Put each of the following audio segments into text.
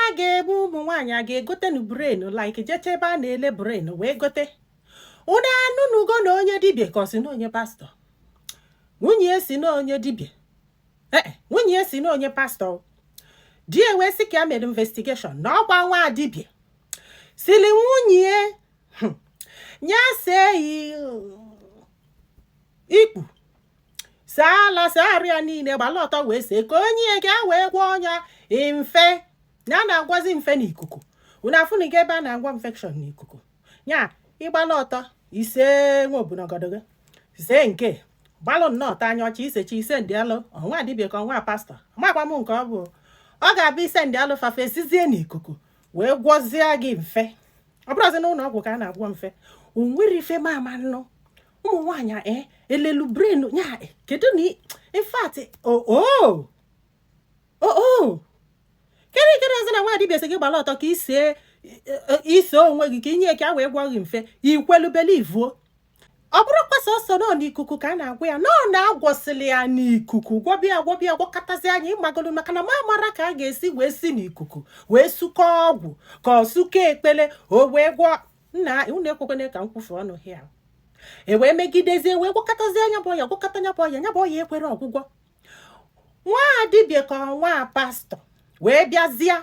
A ga-eme ụmụ nwaanyị a ga-egotenu brain, like jeche ebe a na-ele brain wee gote. Unu anụnugo na onye dibịa, ka ọ si na onye pastọ, nwunye si na onye dibịa, ee, nwunye si na onye pastọ, di ya wee sị ka ya mere investigation na ọkwa nwa dibịa sili nwunye ya see ikpu, see ala, see arụ ya niile, gbala ọtọ wee see ka onye ka a wee gwọọ ọnya mfe na a na-agwazi mfe n'ikuku. Unu afụnụgo ebe a na-agwọ infection n'ikuku? Ya ịgbala ọtọ ise nwa obunogodo gị, see nke gbalụ nnọọ ta anya ọcha, isecha ise ndị alụ ọnwa dibịa ka ọnwa pastọ, amakwa m nke ọ bụ. Ọ ga-abụ ise ndị alụ fafe esizie n'ikuku wee gwọzie gị mfe. Ọ bụrụzi n'ụlọ ọgwụ ka a na-agwọ mfe. O nwere ife ma ama nnụ ụmụ nwaanyị e elelu brain ya. Kedu na in fact, o o kedu kedu ọzọ na nwa dibịa sị gị gbala ọtọ ka isee ise onwe gị ka inye ka a wee gwọ gị mfe, ikwelu belivuo? Ọ bụrụkwa sọsọ nọ n'ikuku ka a na-agwọ ya, nọ na-agwọsịrị ya n'ikuku, gwọbịa gwọbịa gwọkọtazi anya ịmagolu, maka na ma mara ka a ga-esi wee si n'ikuku wee sukọ ọgwụ ka ọ sụkọ ekpele o wee gwọ. Nna, unu ekwekwana ka m kwufe ọnụ hịa. E wee megidezie wee gwọkọtazie anya bụ ọya, gwọkọta anya bụ ọya, nya bụ ọya ekwere ọgwụgwọ. Nwa dibịa ka nwa pastọ wee bịazie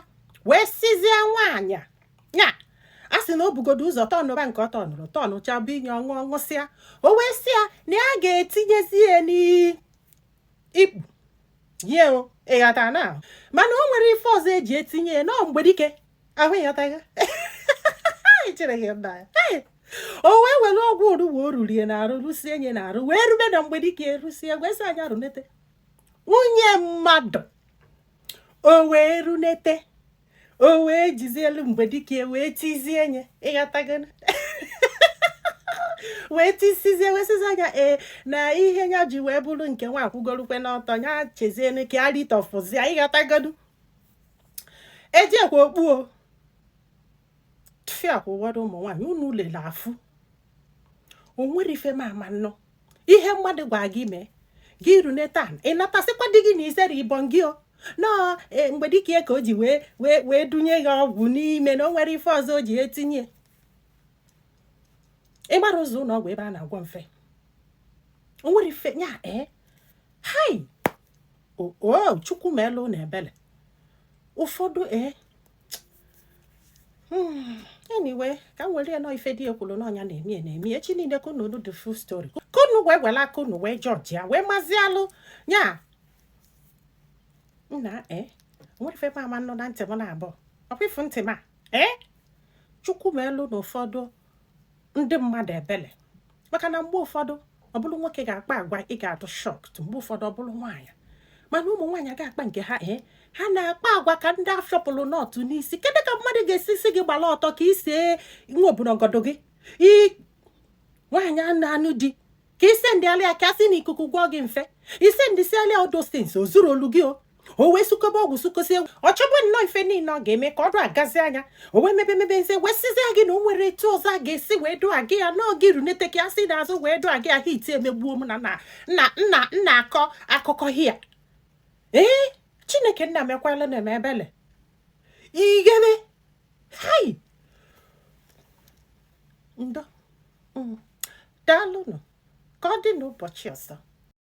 wee sizie nwaanyị ya, a sị na o bugodo ụzọ tọnụba nke ọ tọnụrụ tọnụcha bụ inye ọṅụ ọṅụsịa, o wee sị ya na ya ga-etinyezi ya n'ikpu ye o ịghọta na mana o nwere ife ọzọ eji etinye ya nọọ mgbe dike ahụ, ịghọtago? Chere gị nna ya. O wee were ọgwụ orugbo o rurie na-arụ rusie nye na-arụ wee rube na mgbe dike erusie wee sị anya runete nwunye mmadụ. O wee runete, o wee jizie elu mgbe dike wee tizie nye, ịghọtago? Wee tisizie wee sizie anya ee na ihe ya ji wee bụrụ nke nwa akwụgorukwe n'ọtọ ya chezienu ka ya ritọfụzie, ịghọtagodu? Ejekwa okpuo tụfịakwa. Ụfọdụ ụmụ nwaanyị unu lele afụ, o nwere ife ma ama nnụ ihe mmadụ gwa gị mee gị runete a, ị natasịkwa di gị na isere ibọn gị o nọọ mgbe dike ka o ji wee wee wee dunye gị ọgwụ n'ime na o nwere ife ọzọ o ji etinye. Ịgbara ụzọ ụlọ ọgwụ ebe a na-agwọ mfe, o nwere ife nya ee hai o Chukwu meelu na ebele ụfọdụ ee. Anyway, ka m were ya nọ ife di ekwuru n'ọnya na-eme na-eme echi niile ka unu the full story, ka unu wee were aka unu wee jọji ya wee mazialụ nya nna ee. Nwere ife ama nọ na ntị m na-abụọ ọkwa ifu ntị m a ee. Chukwu meelu na ụfọdụ ndị mmadụ ebele, maka na mgbe ụfọdụ ọ bụrụ nwoke ga-akpa agwa ị ga-atụ shocked, mgbe ụfọdụ ọ bụrụ nwaanyị. Mana ụmụ nwaanyị ga-akpa nke ha ee, ha na-akpa agwa ka ndị afịọpụrụ nọtụ n'isi. Kedu ka mmadụ ga-esi si gị gbala ọtọ ka ị see nwa obodogodo gị ị nwaanyị a na-anụ di, ka ise ndị alịa ka a sị na ikuku gwọọ gị mfe, ise ndị si alịa odo stins o zuru olu gị o wee sụkobe ọgwụ, sụkosie, ọ chọbụ nnọọ ife niile ọ ga-eme ka ọ dụ agazi anya, o wee mebe mebe nze wee sizie gị na o nwere etu ọzọ a ga-esi wee dụ agị ya nọọ gị runete ka ya si n'azụ wee dụ agị ya hit emegbuo m na nna nna nna nna akọ akụkọ hia ee. Chineke nna mekwala na eme ebele igebe hai ndo. Daalụnụ, ka ọ dị n'ụbọchị ọzọ.